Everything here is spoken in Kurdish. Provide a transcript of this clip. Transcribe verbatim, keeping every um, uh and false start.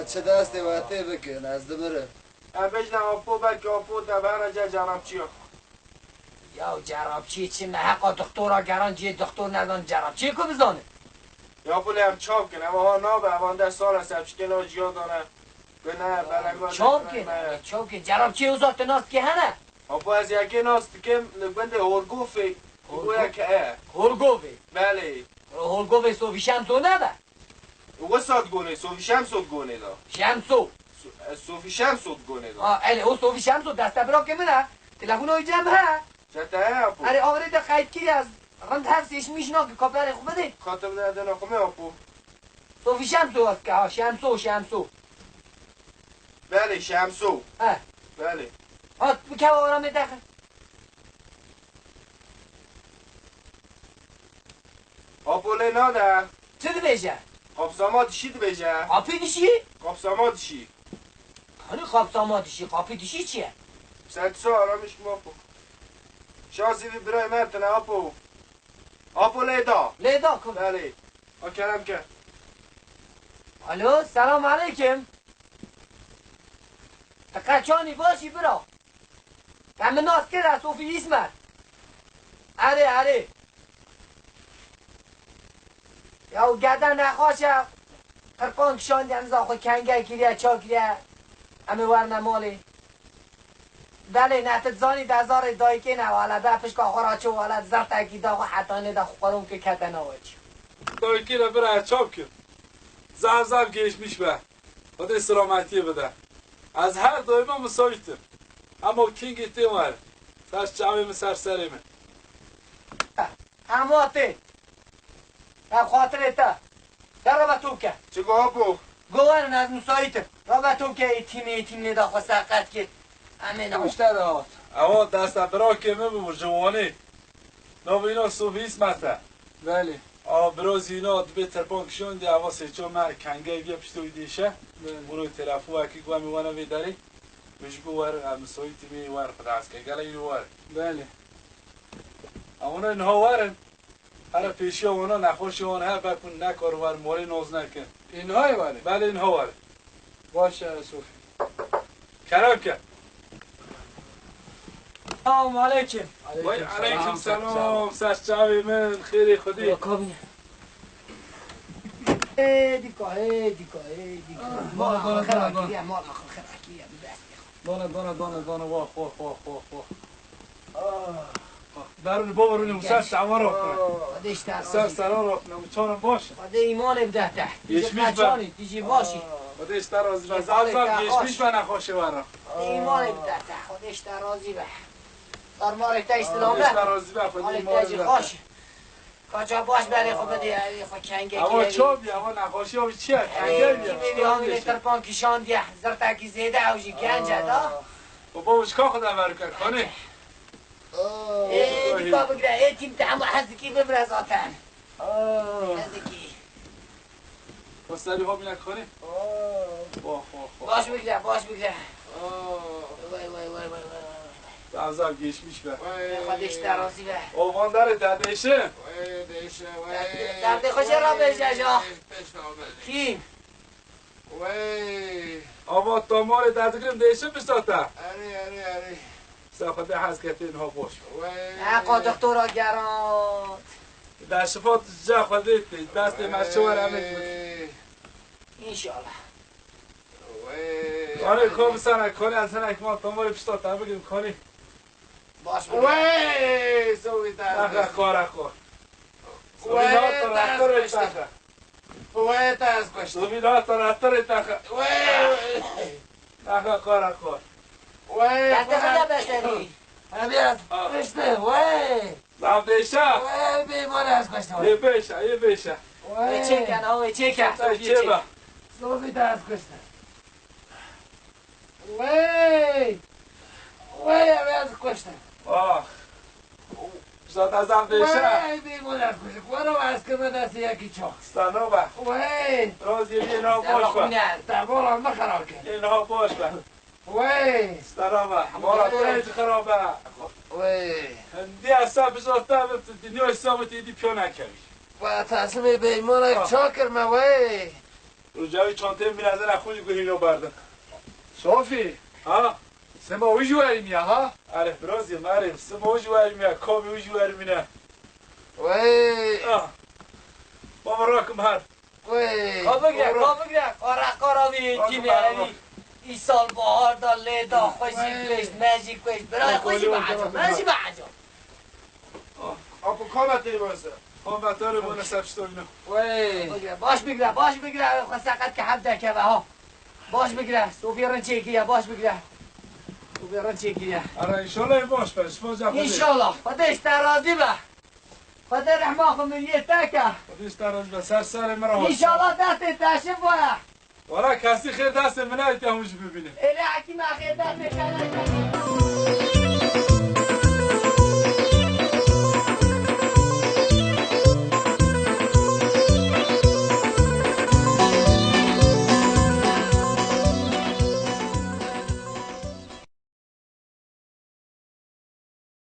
Çi destê we tê bikin, ez dimirim. Em bêjine Apo, belkî Apo te bihêne cê cerabçiya. Ya cerabçiyê çi, me heqa doktora geran cihê doktor nezan, cerabçiyê ku bizane? Ya Apo lê em çav kin, eva ha nabe, evan deh sal e serçikê nav ciya dane. Gune, belengazê Çav kin, me. Çav kin, cerabçiyê uza tu nas dikî hene? Apo ez yekê nas dikim, li gundê Horgofê, Horgo-, goya ke e. Horgovê? Belê. Horgovê Sofî Şemso nebe? Wisa digonê, Sofî Şemso digonê da. Şemso. So-, e, Sofî Şemso digonê da. Ha, erê, o Sofî Şemso destebirokê min e. Telefona wî cem he. Çete he, Apo? Erê, awerê de qeyd kiriye ez. Rind hev sêşmîş nake, ka berê xwe bidê. Ka te bide dena xwe me, Apo. Sofî Şemso ez ke ha, Şemso, Şemso. Belê, Şemso. He. Belê. Hat, bike aramê dexe. Apo lê nade. Çi dibêje? Qapsama dişî dibêje. Qapî dişî? Qapsama dişî. Hani qapsama dişî, qapî dişî çi ye? Sen tu aramiş mi Apo? Şansî vî birayê me tine Apo. Apo lê da. Lê da ku? Belê. A kerem ke. Alo, selam aleykim. Ti qeçanî, başî bira? Te min nas kir, ez Sofî Îsmet. Erê, erê. Ya gede nexweş e, qirpan kişandiye, niza xwe kenge kiriye, ça kiriye, em ê werine malê. Belê, ne tu dizanî, dezarê dayikê ne wele, be pişka xwe ra çû wele, zertekî da xwe hetanê de xwe qurûn kir kete nawe çi. Dayikê re bira ez çap kim. Zaf zaf geçmiş be. Xwedê selametiyê bide. Ez her daîma misayît im. Hema kingê tê were. Ser çavê min, ser serê min. Hema tê. Ev xatirê te. De rabe tûke. Çi go Apo? Go werin, ez misayît im. Rabe tûke, êtîmê, êtîm lê da xwe seqet kir. Em ê ne. Ew işte de hat. Ewa deste birakê min bû, ji Wanê. Navê wî na Sofî Îsmet e. Belê. A bira zî na dibê tirpan kişandî, eva sêço me kengey viya piştê wî dêşe. Belê. Bûro telefon wekî ku em ê wene vê derê. Min ji bo wer, em misayîtî me wer xwe ez ke gelek wer. Belê. Em wana niha werin. Here pêşiya wana nexweşiya wan hebe ku nekar wer morê noz nekin. Ê niha yê werin? Belê niha werin. Baş e Sofî. Kerem ke. Selamun aleykum. Vay aleykum selam. Ser çavê min, xêrê Xwedê. Ê dîka, ê dîka, ê dîka. Mala xwe xera kiriye, mala xwe xera kiriye, bi destê xwe. Dana, dana, dana, dana, wah, wah, wah, wah, wah. Derûnê baba rûnê û ser çavan rakine. Xwedê ji te razî be. Ser seran rakine û çanan baş e. Xwedê îmanê bide te. Geçmiş be. Dijî baş î. Xwedê ji te razî be. Zaf zaf geçmiş be nexweşê we re. Xwedê îmanê bide te. Xwedê ji te razî be. Fermanê te î silamet. Xwedê ji te razî be. Xwedê îmanê bide te. Xwedê ji xweş. Kaça baş berê xwe bidê, evê xwe kengekî. Ewa çav bî, ewa nexweşiya wî çi ye? Kengekî bî. Evê kîmê vî hanê tirpan kişandiye, zirtekî zêde ew jî genc e da. Baba wişka xwe de ver ke, kanê. Ê, dîka bigire, ê tîm te hema hezikî bibire zaten. Hezikî. Xwe serî xwe bîne kanê. Wah, wah, wah. Baş bigire, baş bigire. Vay, vay, vay, vay, vay, vay. Zaf zaf geçmiş be. Xwedê ji te razî be. O van derê te dêşe. Wê dêşe, wê. Derdê xwe jê re bêje ja. Kîm? Wê. Ava tomarê te digirim dêşe pişta te. Erê, erê, erê. Ser Xwedê hez ketê niha boş. Wê. Heqa doktora gerand. De şifa tu ca Xwedê tê. Destê me çi were em ê. Wê. Înşallah. Wê. Kanê ko bisana, kanê ez hinek ma tomarê pişta te bigrim, kanê. Baş bigre. Wê, sovî te. Axa, kara xo. Wê, te ez kuştim. Wê, te ez kuştim. Sovî da tara tara taxa. Wê. Axa, kara xo. Wê. Te te xwe de beserî. Hadi ez kuştim. Wê. Lan beşa. Wê, bê mor ez kuştim. Ye beşa, ye beşa. Wê. Ê çêken, aw, ê çêken. Ay, çê ba. Sovî te ez kuştim. Wey! Wey, ev ez kuştim. Ah. Zaten zaf değişe. Wey, bê mor ez kuştim. Wero ez kime destê yekî çok. Stano be. Wey! Roz yê yê na boş be. Te bola me xerab kir. Yê na boş be. Wey! Stano be. Mola te xerab be. Wey! Diya sa bizota bi dünya İslam'ı dedi piyona kevir. Ve tasmê beymanek çakir me wey. Rojavî çanteyê min ez ena xwe jî guhîno berdin. Sofî. Ha? Sima wî jî werî miya ha? Erê, birazîm, erê. Sima wî jî werî miya, kavê wî jî werî mine. Wey. Ah. Baba rakim her. Wey. Ka bigre, ka bigre. Qara qara vî yekî ne erî. Îsal bahar da lê da xwe jî kueşt, me jî kueşt. Bira xwe jî beheca, me jî beheca. Apo, ka me tê bose? Ka me tê bone ser pişta wîna. Wey. Bigre, baş bigre, baş bigre. Xwe seqet ke hev dekeve ha. Baş bigre. Sofî rin çêkiriye, baş bigre. Sofî rin çêkiriye. Ara, înşallah baş be. Ji bo Xwedê. Înşallah. Xwedê ji te razî be. Xwedê rehma xwe miriyê te ke. Xwedê ji te razî be. Ser serê min re. Înşallah destê te şifa ye. Wala kesî xêr destê min nayê te hûn jî bibînin. Êlê hekîma xêr destê te neke.